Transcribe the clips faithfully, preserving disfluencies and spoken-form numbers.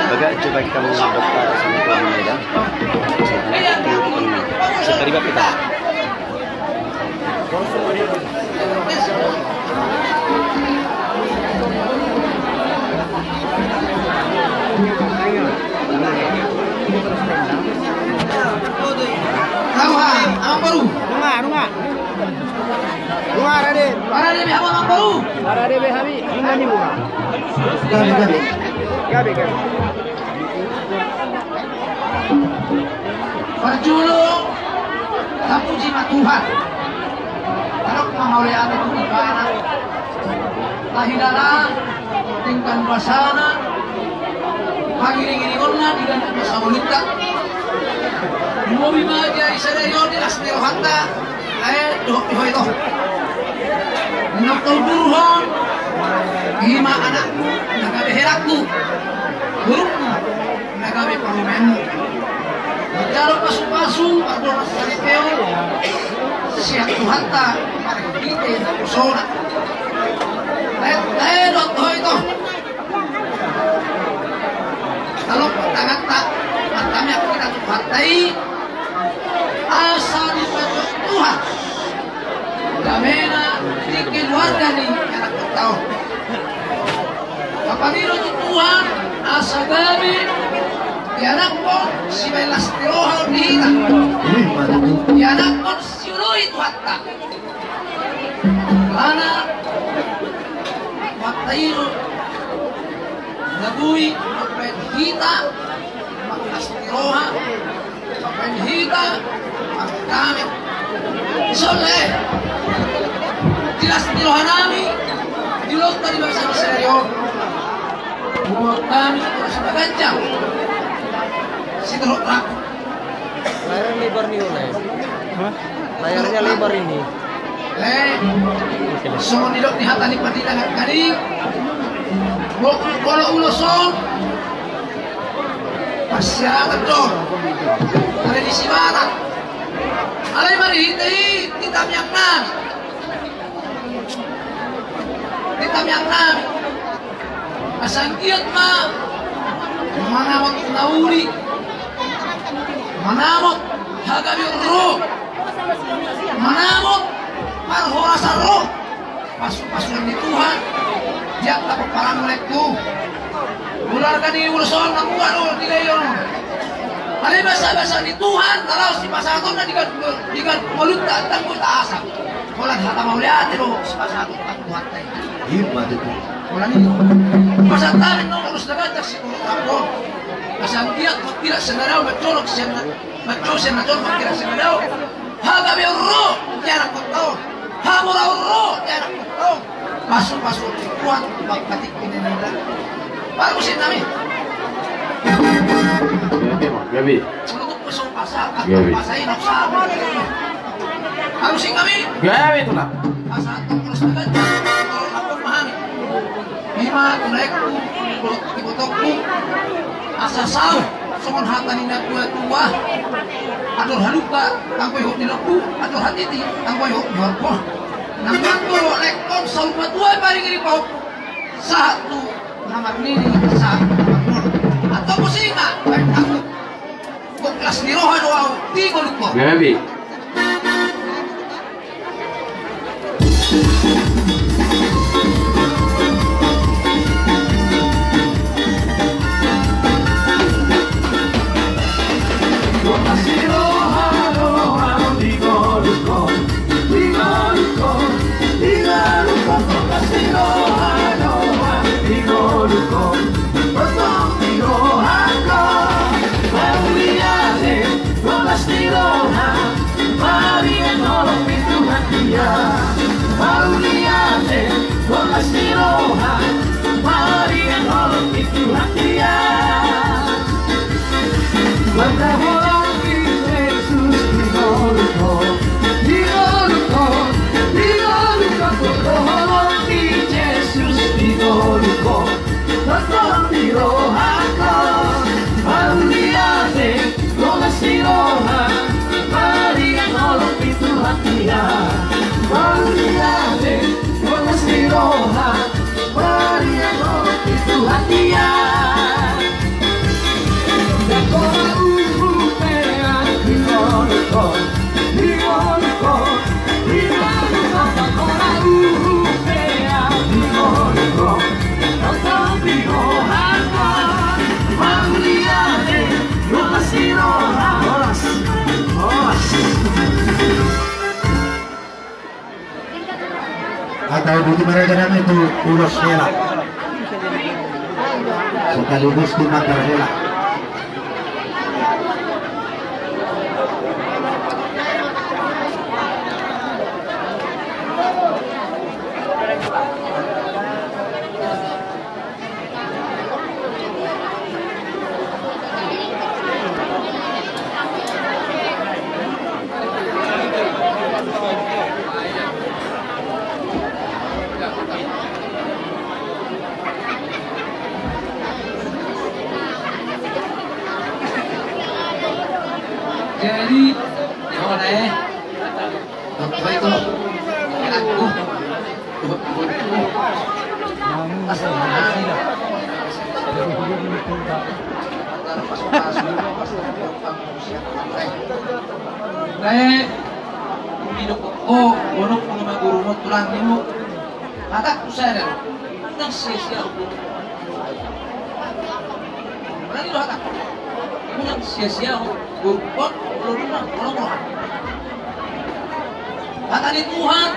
Bagak, coba kita mau dokter sama keluarga ya. Terlibat kita. Rauha, amang boru. Nunga, nunga. Nunga, rade. Rade be hamu, amang boru. Rade be hami. Nunga ni nunga. Gabe, gabe. Gabe, gabe. Parjolo, tapuji ma Tuhan. Adong ma mauliate tu Ibana. Tahi dala, denggan basana, pangiringiringonna di gandum na sabolingta. Lumobi ma di ari sadari on di las ni rohanta, lae dohot di ho ito. Nang tau burhon, ima anakku, na gabe helakku, burukku, na gabe parumaenmu. Manjalo pasupasu, pardongan saripeon, sian Tuhanta, marhite naposona. Lae, lae dohot ho ito. Talophon tanganta, martamiang hita tu Tuhanta i, asa dipajongjong Tuhan damena di keluarga ni ianakhonta on. Tapangido tu Tuhan asa gabe ianakhon sibaen las ni roha on di hita. Ianakhon sioloi Tuhanta. Alana Tuhanta i do na boi mambaen hita marlas ni roha, mambaen hita mardame. Dison lae, di las ni rohanami, di ulaonta di bagasan sadari on, huboan hami horas na ganjang sitorop rap. Layarnya lebar nih, Ule. Hah? Layarnya lebar ini. Eh, songon nidok ni hata ni pandita nangkin, bo-, molo ulos on parsiaratan do, tradisi Batak. Alai marhite i di tamiang nami, di tamiang nami, asa anggiat ma manamot na uli, manamot hagabeon ro, manamot parhorasan ro, pasupasuon ni Tuhan di angka pomparanmu, laengku. Molo arga ni ulos on na muat do di lae on. Alai basabasa ni Tuhan na laos dipasahatonna di gandum, di gandum ngolunta, ndang boi taasa. Holan hata mauliate do sipasahaton Tuhanta i. Ima tutu. Holan i do. Pasahat hami nang ulos na ganjang sitorop rap on. Asa anggiat mangkilak sian na dao, manjolok sian na, manjou sian na jolok, mangkilak sian na dao. Hagabeon ro di ianakhonta on. Hamoraon ro di ianakhonta on. Pasupasuon ni Tuhan tu angka tingki ni roha. Parmusik nami. Gabe. Gabe. Gabe. Gabe, Tulang. Ima tu laengku, tu ibotongku, asa saut songon hata ni natuatua: Andor halumpang, tanggo ihut ni lombu, andor hatiti, tanggo ihut ni horbo. Nang manggo laengkon saur matua, paringiring pahompu, sahat tu na marnini, sahat tu na marnono. Antong muse ma baen hamu. Gok las ni roha do ahu di ngolungku. Gabe. Gok las ni roha do ahu di ngolungku. Di ngolungku, di ngolungku, gok las ni roha do ahu di ngolungku. Gotong di rohangku, mauliate, gok las ni roha, maringan holong ni Tuhan dia. Mauliate, gok las ni roha, maringan holong ni Tuhan dia. Manghaholongi Jesus di ngolungku, di ngolungku, di ngolungku, manghaholongi Jesus di ngolungku. Gotong di rohangku, mauliate, gok las ni roha, maringan holong ni Tuhan. Tahu di mana jalan itu ulos hela. Sekaligus di Manggar hela. Jadi, ya, mana, eh? Nae, minum ko, bonok ko ma guru mo tulang nimu. Hatangku sada, unang sia-sia. Unang sia-sia. Unang sia-sia. Gurkon, loruna, loruna. Hata ni Tuhan,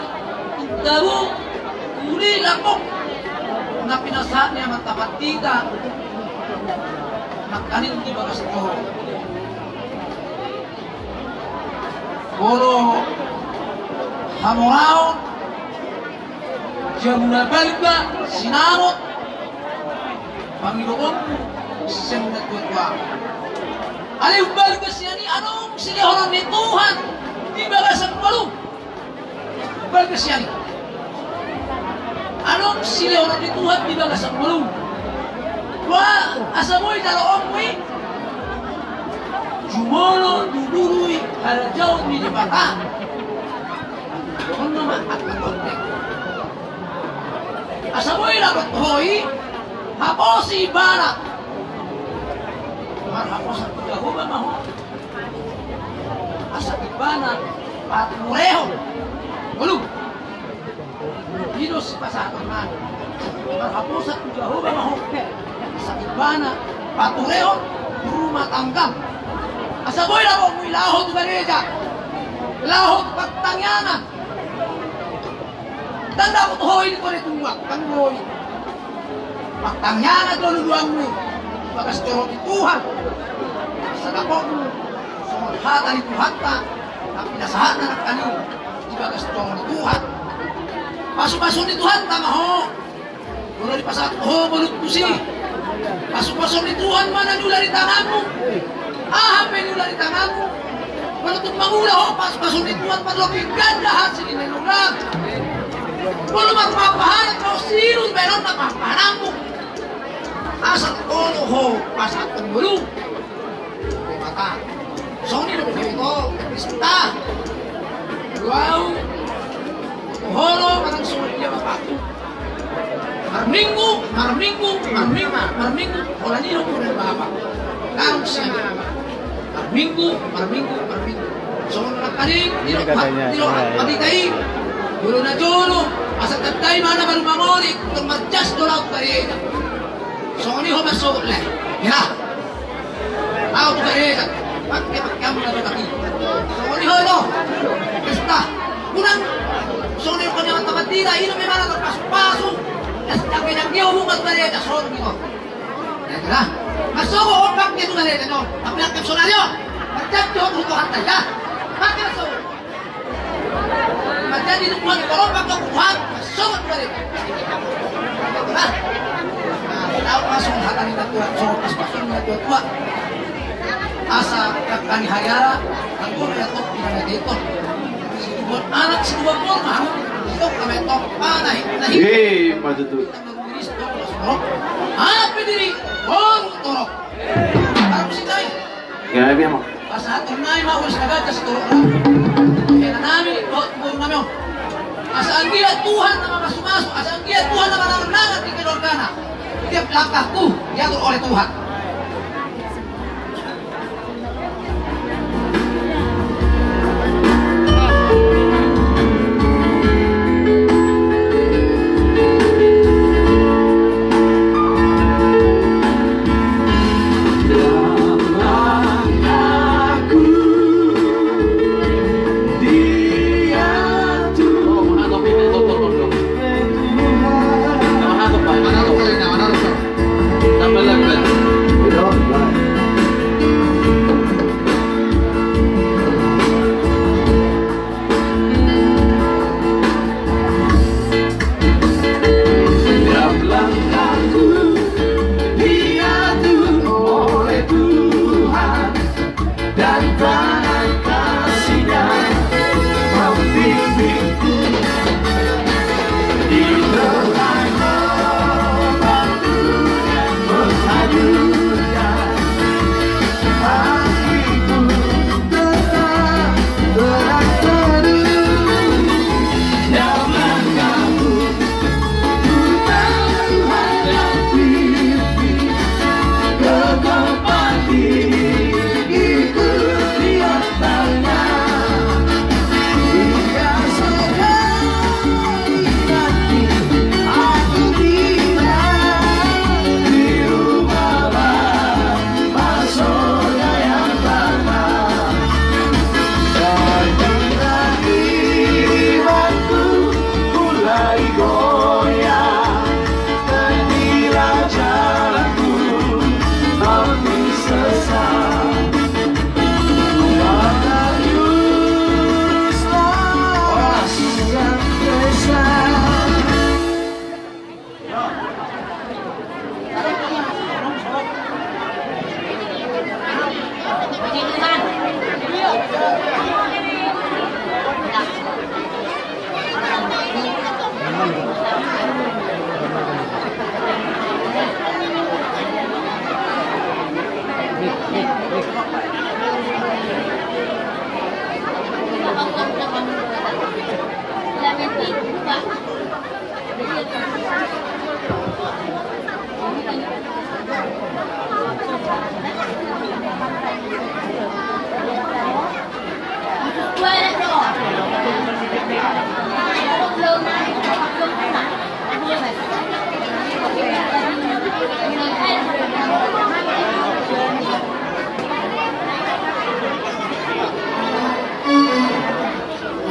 tu jabu, uli lapok. Na pinasahat ni amanta pandita. Nangkaning di bagas toho. Molo hamoraon, jabu na balga, sinamot, pangidoonmu sian natuatua. Alai umbalga sian i adong silehonon ni Tuhan di bagasan ngolum. Umbalga sian i adong silehonon ni Tuhan di bagasan ngolum. Wa, asa boi jaloonmu i, jumolo dudului harajaon ni Debata. Asa boi dapot ho i, haposi ibana. Marhaposan tu Jahowa ma ho. Asa ibana paturehon. Olo. I do sipasahaton nami. Marhaposan tu Jahowa ma ho. Asa ibana paturehon rumah tanggam. Asa boi dapotmu i laho tu gareja. Laho tu partangiangan. Ndang dapot ho i di kode tua, ndang boi. Partangiangan do nubuanmu i bagas joro ni Tuhan. Asa dapotmu songon hata ni Tuhanta na pinasahatna nangkaning di bagas joro ni Tuhan. Pasupasu ni Tuhanta ma ho. Molo dipasahat ho ngolum tusi, pasupasu ni Tuhan ma na niula di tanganmu. Aha pe niula di tanganmu, molo tung mangula ho, pasupasu ni Tuhan marlobi ganda hasil ni na niula. Molo marpahapahan ho, sirun baenonna pahapahanmu. Asa olo ho pasahathon ngolum. Mata. Songon i do, Krista. Duau. Holo, manang songon dia bapakku. Marminggu, marminggu, marminggu, marminggu. Holan i do, Bapa. Karung sian. Marminggu, marminggu, marminggu. Songon na paling, di do, di do, pagi kai. Jolo na jolo. Asa tandai ma na baru mangoli. Tung marjas do laho tu gareja. Songon i ho marsogot lae. Ya. Laho tu gareja, pake, pake hamu na tu gareja. Songon i ho do. Pesta. Unang. Songon i ho, kami amat tamat dita, inum i mana tarpasupasu. Jangge-jangge ho, buka tu gareja, songon i ho. Nah, marsogot ho pake tu gareja, no. Tapi pake sonari ho. Marjanji ho tu Tuhanta, ya. Pake marsogot. Marjanji tu Tuhan, molo panggabuhan, songon tadi. Nah, tahu langsung hata ni Tuhan, songon pas-pasan ni Tuhan. Asa kami hariara, anggur ya tok, pinana deton. Buat anak sebuah rumah, itu kami tok, panah, nah, eh, maju tuh. Anak berdiri, baru torok. Baru sih, guys. Gabe ma. Pasahaton nami ma ulos na ganjang sitorop. Ena nami dohot boru nami on. Asa anggiat Tuhan na mamasumasu, asa anggiat Tuhan na manangan-nangan di keluargana. Tiap langkahku diatur oleh Tuhan.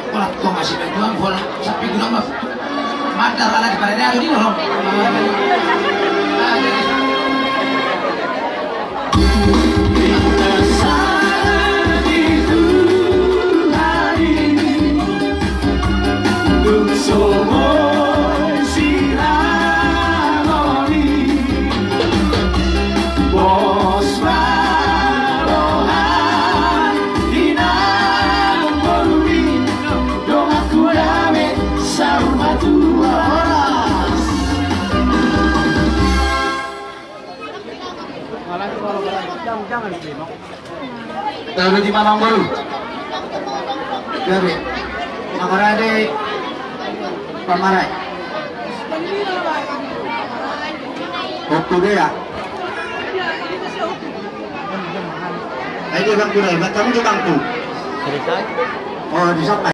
Holan tonga si Banyuwangi, holan sapi guna ma. Mandar ala di parade ado di no. Bos ma roham, inang borumi, donganku dame saur matua. Horas. Tahu di mana, Bang Boru? Gabe. Apa ada pamarai? Waktu dia. Ayo, Bang Kuda, Bang, kamu di bangku. Oh, di sana.